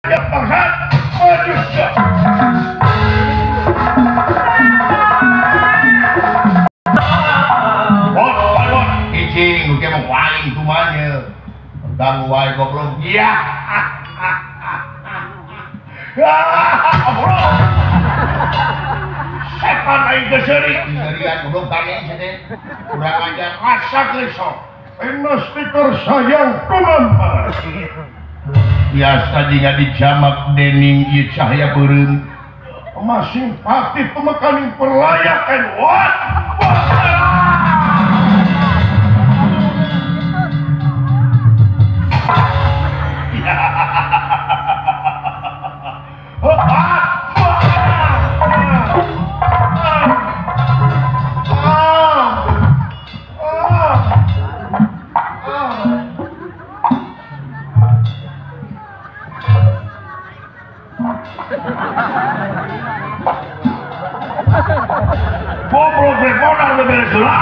Bangsat, maju siap. Bot, bot, icing, oke mau paling tumanya. Ganggu wae goblok. Iya. Goblok. Setan aing geus seuri. Serian goblok kami teh. Kurang ajar rasa geus sok. Enos stiker sayang tumampar. Biasa jika dijamak dening ieu cahaya beureum. Masing pati pemekaning perlayakan wat. Goblok rek modal beberes heula.